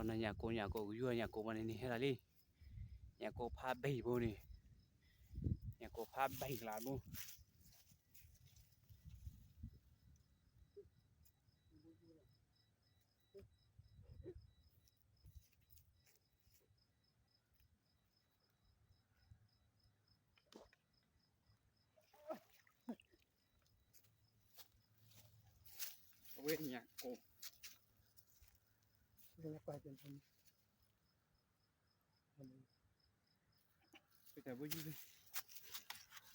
ညၣ်ကိၣ် ညၣ်ကိၣ် ကယူၢ်ညၣ်ကိၣ်ဘၣ်န့ၣ်န့ၣ် ဟဲလီၤလံ. ညၣ်ကိၣ်ဖးဘံၣ်တဘိန့ၣ်, ညၣ်ကိၣ်ဖးဘံၣ်ကျါတဘိ အဝဲညၣ်ကိၣ်,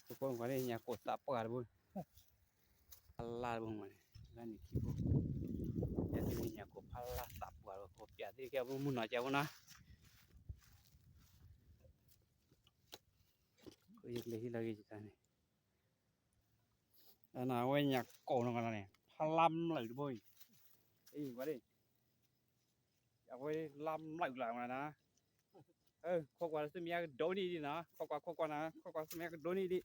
ပကွၢ်ညၣ်ကိၣ်သးပှၢ်တဘိ, ဖးလါတဘိမးန့ၣ်, လါန့ၣ်ခံဘိ, ညၣ်ကိၣ်ဖးလါသးပှၢ်တဘိ ကပျးသ့ၣ်ကဲမုၢ်နီၢ်ကဲဖိနီၤ, ယကလဲၤဟံးလီၤက့ၤယတၢ်န့ၣ် အဝဲညၣ်ကိၣ်နီၤန့ၣ် ဖးလါမျၢၢ်တဘိအံၤ, အံၤကွၢ်ဒ်, အဝဲလါမျၢၢ်လၢနၤ, ခိးကွၢ်လၢသူမံၤကဒိးန့ၢ်ဒံးနီၤ, ခိးကွၢ် ခိးကွၢ်နၤ, ခိးကွၢ်သူမံၤကဒိးန့ၢ်ဒံး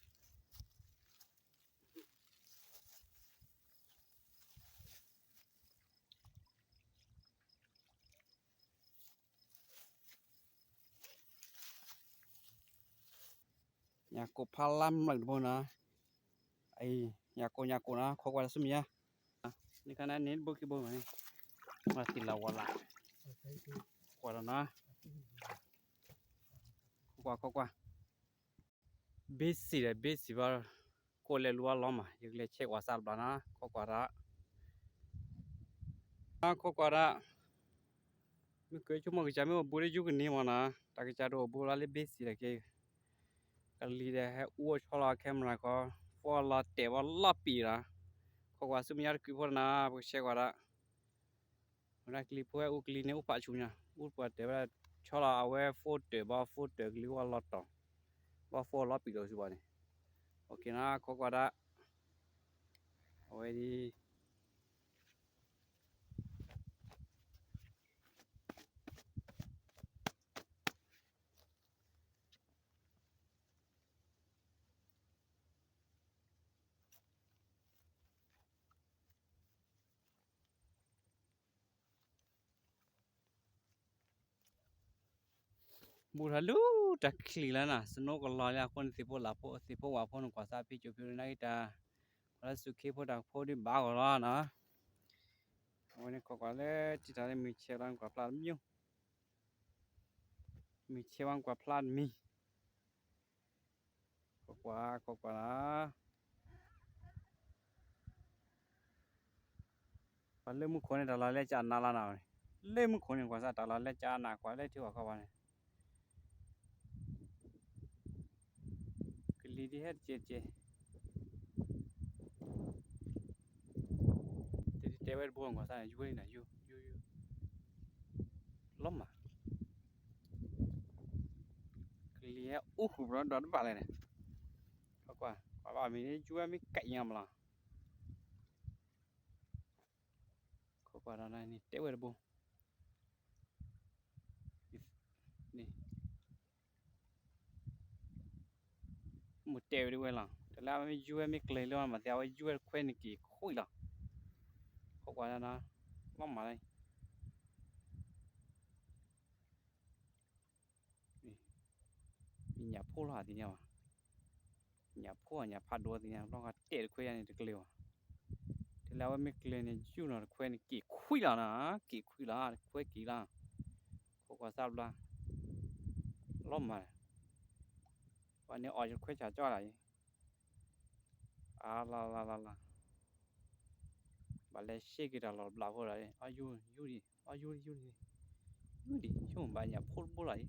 ညၣ်ကိၣ်ဖးလါမျၢၢ်တဘိနီၤ, အံၤ ညၣ်ကိၣ် ညၣ်ကိၣ်နီၤ, ခိးကွၢ်လၢသူမံၤဧါ, န့ၣ်ခါန့ၣ် န့ၣ်တဘိခံဘိမးန့ၣ်, မၤသံလီၤဝီလၢ်, ကွၢ်ဒီးနီၤ, ခိးကွၢ် ခိးကွၢ် ဘ့စံးဒီးဘ့စံးဘၣ်, ကိၣ်လဲၤလူအလီၤမး ယကလဲၤဆဲးကွၢ်စၢ်တဘျီနီၤ, ခိးကွၢ်ဒၣ်, ခိးကွၢ်ဒၣ်, မ့ၢ်ကဲဆိကမိၣ်ကစၢ်မ့ၢ်အိၣ်ဘူးလၢယူကန့ၢ်မးနီၤ, တၢ်ကစၢ်တအိၣ်ဘူးလၢလၢဘ့စံးဒီးက့ၤ, ကလံၤဒီးဟဲအူအီၣ်ဆီလီၤ camera ခီ, ဖိလီၤတဲာ်ဝဲလီၤပံာ်လီၤ, ခိးကွၢ်ဆူမဲာ်ညါတကုးဖိတနၤ ပကဆဲးကွၢ်ဒၣ် ဝဲဒၣ်ကလံၤဖိဟဲအူကလံၤန့ၣ် အိၣ်ဖးဆူညါ အူပှၤတဲာ်ဝဲဒၣ် ဆီလီၤအဝဲ phone တၢၢ်ဘၣ် phone တၢၢ်ကလံၤဝဲလီၤတီၤ ဘၣ် phone လီၤပံာ်လီၤဆူဘၣ်န့ၣ်, အိၣ်က့ၤနီၤ ခိးကွၢ်ဒၣ်, အဝဲဒ် ဘူးထီၣ်လၢတၢ်ချံလီၤနီၤ snow ကလီၤလံအဃိန့ၣ် သ့ၣ်ဖိလၢ်ဖိ သ့ၣ်ဖိဝၣ်ဖိန့ၣ် ကွၢ်စးဖံးကၠိဖံးန့ၣ်က့ၤတၢ်, ကွၢ်လၢစူးခ့ဖိတၢ်ဖိဒုးဘၣ်ဂီၤလီၤနီၤ, အဝဲန့ၣ်ခိးကွၢ်လၢထံထီၣ်လၢမုၢ်ဆဲးလီၤ ကွၢ်ဖျါတမံၤ မုၢ်ဆဲးဝဲကွၢ်ဖျါတမံၤ ခိးကွၢ် ခိးကွၢ်လီၤ, ပှၤလၢမူခိၣ်န့ၣ် တၢ်လီၤလဲကၢ်နၤလီၤနီၤ, လၢမူခိၣ်န့ၣ် ကွၢ်စးတၢ်လီၤလဲကၢ်နၤ ကွၢ်လၢထံဝၣ်ခီပၤန့ၣ် ကလံၤဒ်ဟဲတကဲးတကဲး, တဲတဲဝဲတဘိကွၢ်စးန့ၣ် ယူၤဝဲလံနီၤ ယူၤ ယူၤ ယူၤ လီၤမး, ကလံၤဟဲအူဃုာ်ပျီဒီးတဘၣ်လဲၣ်န့ၣ်, ခိးကွၢ် ကွၢ်ဘၣ်မ့ၢ်ယူၤဝဲမ့ၢ်ကဲးညါမးလီၤ ခိးကွၢ်ဒီးန့ၣ် တဲဝဲတဘိ, န့ၣ် မိၢ်တဲဝဲဒ်ဝဲလီၤ တၢ်လၢအဝဲမ့ၢ်ယူၤဝဲမ့ၢ်ကျဲၤလၢမၤသး အဝဲယူၤဝဲတခွဲန့ၣ်က့ၤခွံလီၤ, ခိးကွၢ်ဒီးန့ၣ် လီၤမးလီၤ ညၣ်ဖိလီၤသ့ၣ်ညါဘၣ်, ညၣ်ဖိညၣ်ဖးဒိၣ်သ့ၣ်ညါ ဘျီဃီတဲတခွဲယါန့ၣ်တကျဲၤဘၣ်, တၢ်လၢအဝဲမ့ၢ်ကျဲၤန့ၣ် ယူၤနီၤတခွဲန့ၣ်က့ၤခွံလီၤနီၤ, က့ၤခွံလီၤ တခွဲက့ၤလီၤ, ခိးကွၢ်စးဘျီ, လီၤမး, ပှၤန့ၣ်အီၣ်ယခွဲဆၣ်ကၠီဒၣ်အံၤ, အါလီၤလီၤလီၤလီၤ, ဘၣ်လဲၤရှဲက့ၤတၢ်လီၢ်တဘျီဖိလီၤ, အီၣ်ယူၤ ယူၤဒံး အီၣ်ယူၤ ယူၤဒံး, ယူၤဒံး ဆိကမိၣ်ဘၣ်ညၣ်ဖိတဘိလီၤအံၤ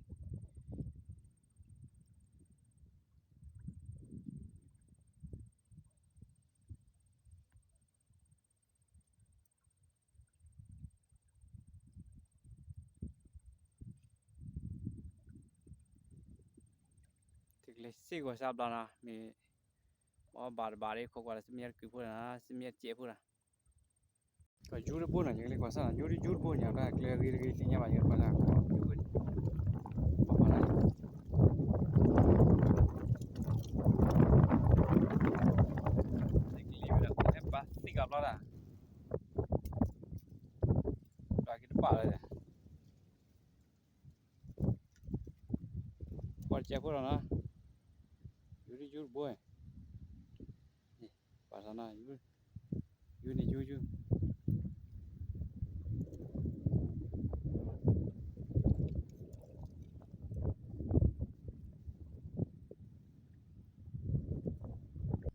တကလဲၤစ့ၢ်ကီးစးဘျီနီၤ မ့ၢ် ဘၣ်တဘၣ်ဒီး ခိးကွၢ်လၢစမ့ၢ်တကုးဖိဒီး စမ့ၢ်တစဲးဖိဒီး ကယူၤတဘိနီၤ ယကလဲၤကွၢ်စးနီၤ ယူၤတယူၤတဘိညါ တၢ်ကျဲဂ့ၤတဂ့ၤသ့ၣ်ညါဘၣ် ယကကွၢ်လၢ ပှၤပှၤလၢ ကလံၤဝဲဒၣ် ဟဲပာ်သံကဘျီတၢ် ပှၤက့ၤတဘၣ်လၢၤ ကဲဖိလီၤနီၤ, ယူၤတယူၤတဘိ, ပာ်ထီၣ်နီၤ, ယူၤန့ၣ်ယူၤယူၤ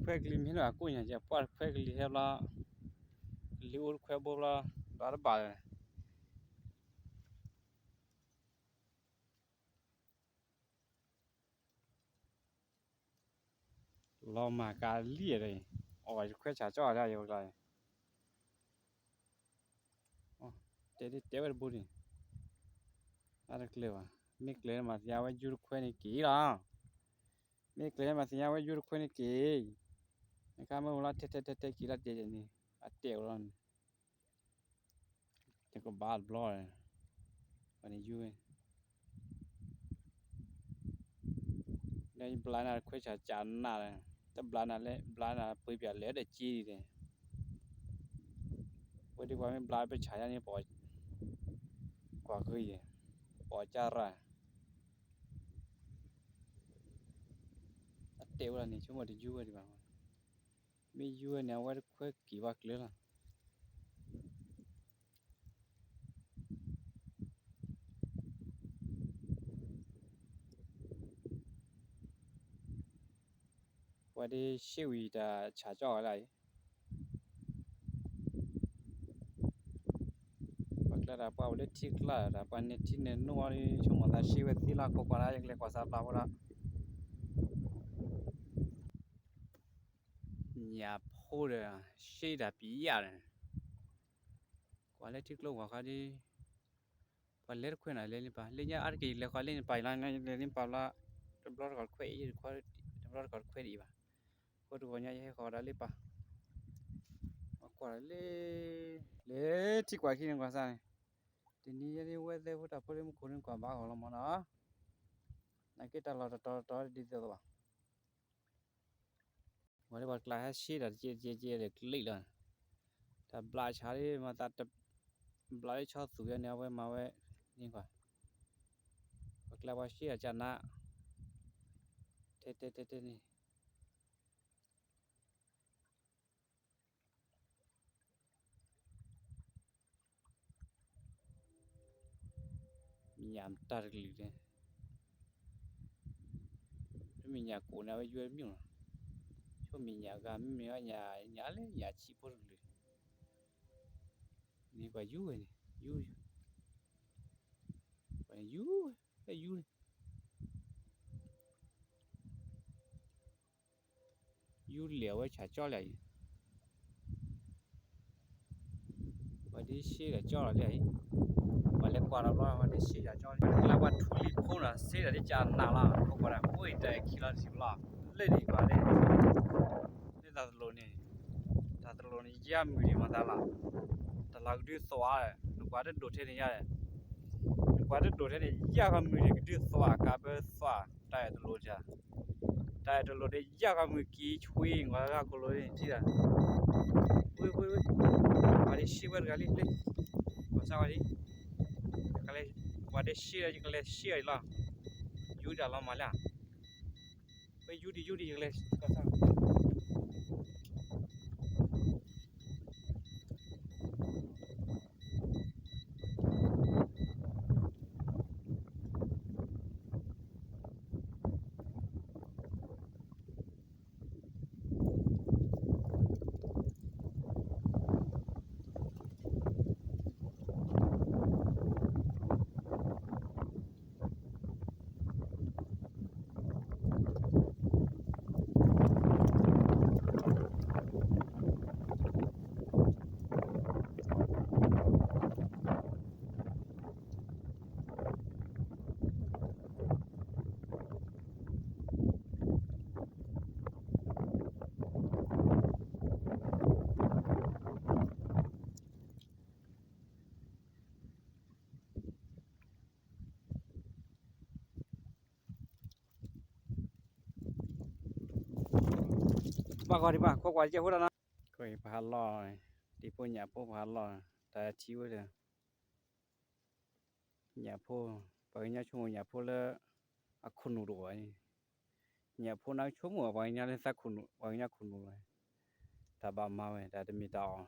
ခွဲကလံၤမ့ၢ်လၢ အကိၣ်ညါကဲ ပှၢ်တခွဲကလံၤဟဲဘျီ, ကလံၤအိၣ်တခွဲဘိဘျီ, ဘျီတဘၣ်လၢ လီၤမၢ်ကးလံဒီး, အီၣ်ဝဲခွဲဆၣ်ကၠီလၢယကျါ, တဲတဲဝဲတဘိန့ၣ်, အတကျဲၤဘၣ်, မ့ၢ်ကျဲၤမၤသ့ၣ်ညါဝဲယူၤတခွဲန့ၣ်က့ၤလီၤ, မ့ၢ်ကျဲၤမၤသ့ၣ်ညါဝဲယူၤတခွဲန့ၣ်က့ၤ, နခါမ့ၢ်ဝဲလီၤထဲထဲထဲထဲက့ၤလီၤတဲန့ၣ်, အတဲဝဲလီၤန့ၣ် ယကဘၣ်တဘျီ, ပှၤန့ၣ်ယူၤဝဲ, လၢယဘျါနၤခွဲဆၣ်ကၠးနးလၢ, တဘျါနၤလၢ ဘျါနၤပှ့ၤပၠးလဲၤဒီးက့ၤဒံး, ဝဲဒ်ပှၤမ့ၢ်ဘျါပဆၣ်ယါန့ၣ် ကွၢ်ဂ့ၤယဲ, ပအီၣ်ကၢ်ရၣ်, အတဲဝဲလီၤန့ၣ် ဆိကမိၣ်တယူၤဝဲဒံးဘၣ်, မ့ၢ်ယူၤဝဲန့ၣ် အဝဲတခွဲက့ၤဘၣ်ကျဲၤလီၤ. ပှၤဒ့ရှ့ဝံၤတၢ်ဆၣ်ကၠီဂၤလၢအံၤ, ပှၤကျဲဒၣ်ပှၤဝဲလၢထံကျါတၢ် ပှၤန့ၢ်ထံန့ၢ်နိအီၤ ဆိကမိၣ်သးရှ့ဝဲသ့လီၤ ခိးကွၢ်ဒၣ်ယကျဲၤကွၢ်စးဘျါဖိဒၣ် ညၣ်ဖိဒီး ရှ့ဒၣ်ပံးယၣ်ဒီး ကွၢ်လၢထံကျိဝၤဃီဒ် ပှၤလဲၤတခွဲနၤလဲၤလံပာ် လၢညါအါတက့ၢ်လဲၤဃီလၢနပာ်အံၤလီၤ လဲၤလံပာ်ဘျီ တဘျီတခီၣ်တခွဲအံၤ တဘျီတခီၣ်တခွဲဒ်အံၤဘၣ် အဃိတဂီၤညါယဟဲဃီၤဒၣ်လံပာ် ကွၢ်လၢ လၢထံကွၢ်ခံန့ၣ်ကွၢ်စၢ်န့ၣ် တနံၤယဲဒ်ဝဲသဲဖိတၢ်ဖိလၢမူခိၣ်န့ၣ်ကွၢ်ဘၣ်ဂီၢ်လီၤမးနီၤ နာ်က့တၢ်လီၢ်တတီၤတတီၤဒ်သိးသိးဘၣ် ပှၤလၢပှၤကျါဟဲရှ့တၢ်တကဲတကဲဒီးကလံၣ်လီၤ တၢ်ဘျးဆါလံမၤသးတဘျးလၢဆီသူၣ်ယါန့ၣ် အဝဲမၤဝဲန့ၣ်ကွၢ် ပှၤကျါပှၤရှ့တၢ်ကနါ ထဲထဲထဲထဲန့ၣ် မ့ၢ်ညၣ်မတၤတကလုာ်လဲၣ်, မ့ၢ်ညၣ်ကိၣ်န့ၣ် အဝဲယွဲမ့ၢ်လီၤ, ဆိမ့ၢ်ညၣ်ဂၤမ့မ့ၢ်ညၣ်လၢညၣ်ဆံးဖိတကလုာ်, န့ၣ်ပှၤယူၤဝဲန့ၣ် ယူၤ, ပှၤယူၤဝဲ ယူၤန့ၣ် ယူၤလဲၤဝဲဆၣ်ကၠီလၢအံၤ, ပှၤဒ်ရှ့တၢ်ကၠီလီၤလၢအံၤ, ပှၤလဲၤကွၢ်လီၤဘျီ ပှၤဒ်ရှ့တၢ်ကၠီလၢ ပှၤလၢပှၤထူလံၤဖိနီၤ စ့တၢ်ဒ်ကနၣ်လီၤ ခိးကွၢ်ဒၣ် အိၣ်တၢ်ခံလီၤတဆံဘျီ လၢန့ၣ်ပှၤလၢ လၢတၢ်တလိၤန့ၣ်, တၢ်တလိၤန့ၣ် ယါမုၢ်ဒံးမၤသးလီၤ, တၢ်လီၢ်ကဒုးသွး, နကွၢ်တဒိၣ်ထဲန့ၣ်ယါ, နကွၢ်တဒိၣ်ထဲန့ၣ် ယါဃီမုၢ်ဒံးကဒုးသွး ကးဘၢသွး, တၢ်အဲၣ်တလိၤတၢ်, တၢ်အဲၣ်တလိၤဒီး ယါဃီမုၢ်က့ၤဆွံ ကွၢ်လၢဟီၣ်ခိၣ်လိၤန့ၣ်ထံၣ်တၢ်, ဝ့ဝ့ဝ့, ပှၤဒ့ရှ့ဝဲတဂၤလံ, ကွၢ်စၢ်ဝဲဒံး, ပှၤဒ့ရှ့ဒီး ယကလဲၤရှ့အီၤဒံးလီၤ, ယူၤတၢ်လီၤမၢ်လၢ ဝဲယူၤဒံးယူၤဒံး ယကလဲၤ ဘၣ်ဂီၤဒံးဘၣ် ခိးကွၢ်ကဲဖိတၢ်နီၤ, ပဟးလီၤ, တံၤဖိညၣ်ဖိပဟးလီၤ, တၢ်ထံဝဲဒီး ညၣ်ဖိ, ပှၤကညီဆိကမိၣ်ညၣ်ဖိလၢ အခိၣ်နူာ်တအိၣ်ဘၣ်န့ၣ်, ညၣ်ဖိနၤကဆိကမိၣ် ပှၤကညီလၢသးခိၣ်နူာ် ပှၤကညီခိၣ်နူာ်လီၤ, တၢ်ဘၣ်မၤဝဲ တၢ်တမ့ၢ်တၢ်အီၣ်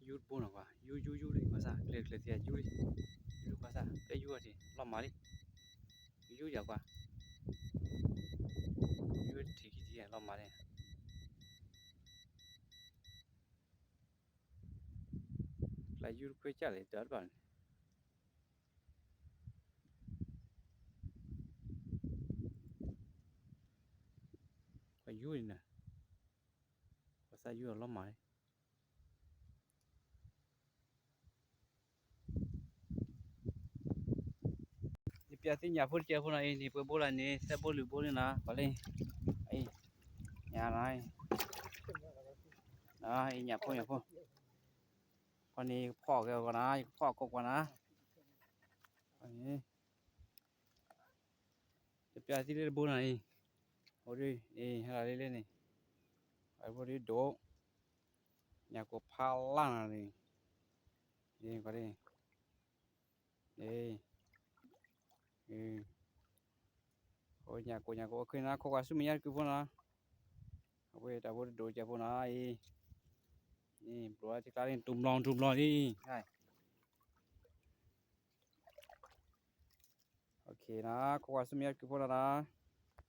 ယူတဘိနီၤကွၢ်, ယူယူယူလံ ကွၢ်စၢ် ကျဲၤကျဲၤသ့ၣ်ယူလံ, ယူလံကွၢ်စၢ် ပဲယူအီၤတ့ၢ် လီၤမၢ်လံ, ယူယၤကွၢ်, ယူထံၣ်ခံထံၣ်လီၤမၢ်လံ, ကျါယူတခွဲးကၢ်လံ တၢ်တဘၣ်န့ၣ် ပယူန့ၣ်, ပသးယူအီၤလီၤမၢ်လံ, ယပျးသုညၣ်ဖိတကဲးဖိနီၤအံၤ န့ၣ်ပှဲၤဘိလၢန့ၣ် သၢဘိလွံၢ်ဘိန့ၣ်နီၤ ပှၤလၢ, အံၤ, ညၣ်နီၤ, အံၤညၣ်ဖိညၣ်ဖိ, ခီန့ၣ်ယကဖီၣ်က့ၤအီၤကွၢ်နၤ ယကဖီၣ်အခိၣ်ကွၢ်နၤ, ခီန့ၣ် ယပျးသုလၢတဘိနီၤအံၤ, အိၣ်ဒုး အံၤ ဟဲလီၤလံလၢန့ၣ်, အဘိဒုးဒိၣ်, ညၣ်ကိၢ်ဖးလၢ်နီၤန့ၣ်, အံၤ, အံၤ, ညၣ်ကိၢ်ညၣ်ကိၢ် အခဲအံၤနၤ ခိးကွၢ်ဆူမဲာ်ညါတကုာ်ဖိနီၤ, အဝဲတၢ်ဘိတဒိၣ်ကဲးဖိနီၤအံၤ, အံၤ ဘျီထံကျါလံ တူၢ်ဘျီတူၢ်ဘျီလံ, နၤ ခိးကွၢ်ဆူမဲာ်ညါတကုာ်ဖိနီၤနၤ